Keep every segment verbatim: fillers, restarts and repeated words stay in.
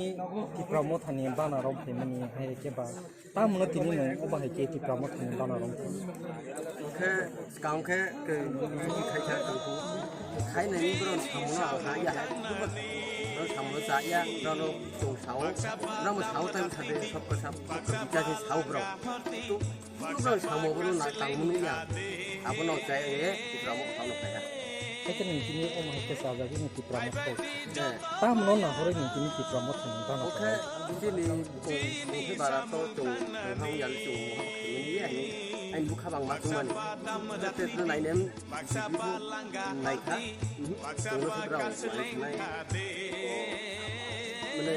Tipra Mothani bana rok phaimani hai khe ba, tamo no tini nwng obo hai khe Tipra Mothani bana rok phai? Khe swkang khe ke bini khai kha tongkhu. Khai nai ni bro samung no ha ya hai. Bro samung cha ya, bro no tong sao. Bro mo sao tai sa de sab ka sab ka cha sao bro. Bro samung bro na tang munu ya. Abo no cha ye Tipra Mothani khai ha. Khe nwng tini omo hai khe chajagwi nwng Tipra Mothani. Eh. Tamo no nahorwi nwng tini Tipra Mothani bana. Oke, phai? Bini kung kung bara to chung thang yal chung mo khe ni ya ni. Ain bukha bang ma chung mani. Jate to nai nem. Baksa balanga naikha, baksa baksa lengkha de. Mane,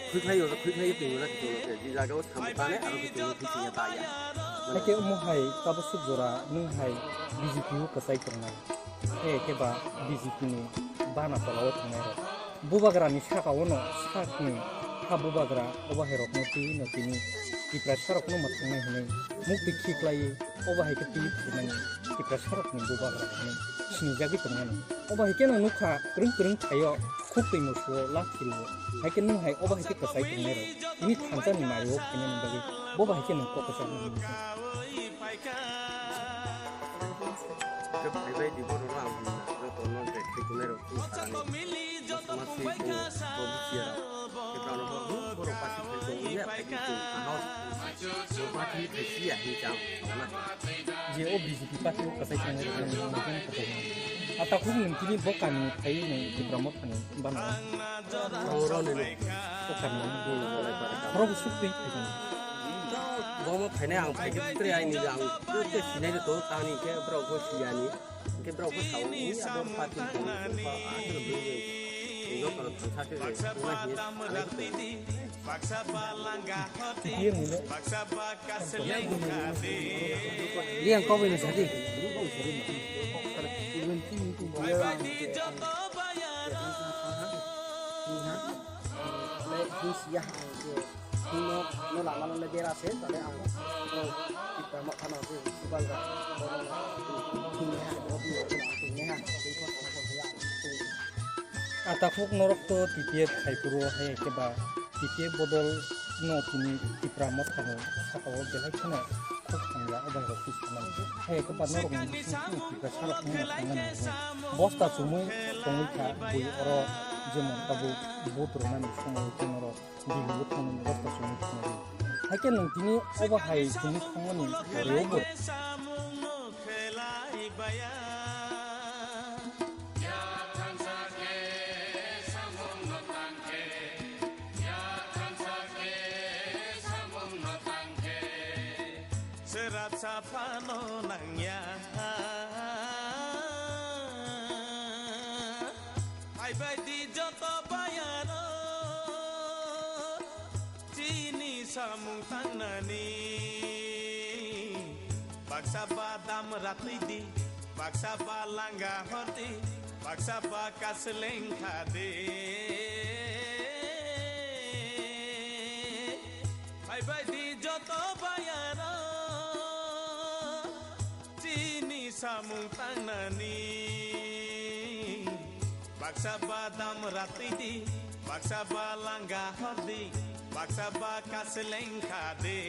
khuikhlai yo, khuikhlai yo, tengyo na kito na, di jaga o thamu tane, aro kito na kito ya ta ya. Hake omo hai, tabo suk jora, nwng hai, B J P o kwchai tongnai. He, khe ba, B J P ni bana tola o tongnai rok. Bubagrani saka o no sakni ha bubagra obo hai rokno twi no tini Tiprasa rokno mwthangnai hwnwi mukti khiklaiwi obo hai khe twi thwimani Tiprasa rokni bubagra hwnwi sinijagwi tongmani. Obo hai kheno nukha kwrwng kwrwng thaio khuk twi musuo lathi rwo. Hai khe nwng hai obo hai khe kwchai tongnai rok tini thansa ni mari o phainani bagwi bobo hai khe nwng kok kwchangma hwnwi. Khe phaibai di borok no ang hwnna joto no je kaitonai rok tini sarani. Masi kung bo bisiya rok. Khe borok no bo borok party khai tong ya phai khe kung ano. Bo party khai siya hin chang na. Je o B J P party o kwchai tong ya. Ata khuk nwng tini bo kami phai nwng Tipra Mothani bana. Ang roni. Bo kami. Borok bo suk twi phai. Bo mo phainai ang phai khe tre aini ang tre sinai to tani khe borok bo siyani. Hingke borok bwskango ni abo party ni tongmani jotono thangsa khe wngna hingye sanai khe tongo. Baksa balanga horti, baksa baka seleng khade. Liang kau bini sadi. Bye bye di joto bayaro. Hingno, no lama no le bera se, tale ang no kita ma khana se, subal ga, hingno ha, hingno ha. Atakhuk norok to T P F khai phuru hai khe ba T P F bodol no tini Tipra Mothani saka o belai kheno khuk hamya obai rok twi sanani. Hai khe ba norok ni bising tini Tipra sarok no sanani. Bosta chumui tongwi kha bui oro jemon tabuk vote rwnani somoi tei norok Delhi o thangmani bosta chumui tongwi. Hai khe nwng tini obo hai chumui thangmani pore o bo. Serap saphano nangya. Phaibai di joto bayaro, chini samung tangnani. Baksa ba dam ratwi di, baksa ba langa horti, baksa ba kasleng khade. Phaibai di joto bayaro, chini samung tangnani. Baksa ba dam ratwi di, baksa ba langa hordi, baksa ba kasleng khade.